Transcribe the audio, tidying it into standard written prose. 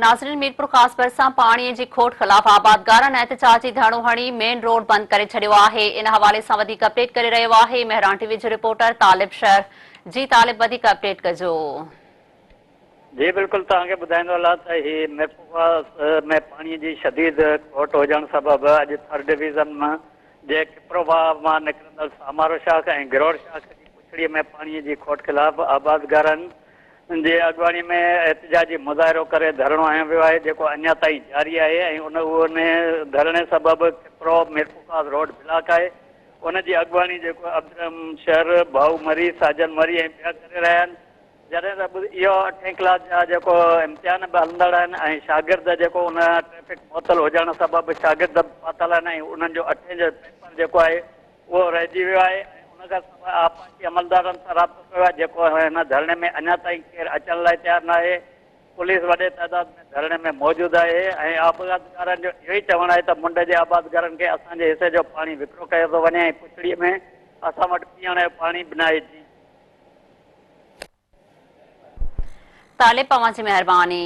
ناظرين ميرپورخاص ڀرسان پاڻي جي کوٽ خلاف آبادگارن احتجاجي ڌرڻو هڻي مين روڊ بند ڪري ڇڏيو آهي ان حوالي سان وڌيڪ اپڊيٽ ڪري رهيو آهي مهراڻ ٽي وي جو رپورٽر طالب شر جي طالب وڌيڪ اپڊيٽ ڪجو. جي بلڪل توهان کي ٻڌائيندو هلان ته هي ميرپورخاص ۾ پاڻي جي شديد کوٽ هجڻ سبب اڄ ٿر ڊويزن جي کپرو واهه مان نڪرندڙ سامارو شاخ ۽ گروڙ شاخ جي پڇڙي ۾ پاڻي جي کوٽ خلاف آبادگارن جي اڳواڻي ۾ احتجاجي مظاهرو ڪري ڌرڻو هنيو ويو آهي جيڪو اڃا تائين جاري آهي ۽ ان ان ڌرڻي سبب کپرو ميرپورخاص روڊ بلاڪ آهي ان جي اڳواڻي جيڪو عبدالرحيم شر، ڀائو مري، ساجن مري ۽ ٻيا ڪري رهيا آهن جڏهن ته اهو اٺين ڪلاس جا جيڪو امتحان به هلندڙ آهن ۽ شاگرد جيڪو ان ٽريفڪ معطل هجڻ سبب شاگرد به ڦاٿل آهن ۽ انهن جو اٺين جو پيپر جيڪو آهي اهو رهجي ويو آهي ۽ ان کان سواء آبپاشي عملدارن سان رابطو ڪيو آهي جيڪو هن ڌرڻي ۾ اڃا تائين ڪير اچڻ لاء تيار ناهي، پوليس وڏي تعداد ۾ ڌرڻي ۾ موجود آهي ۽ آبادگارن جو اهو ئي چوڻ آهي ته منڊ جي آبادگارن کي اسان جي حصي جو پاڻي وڪرو ڪيو ٿو وڃي ۽ پڇڙي ۾ اسان وٽ پيئڻ جو پاڻي به ناهي جي. طالب اوهان جي مهرباني.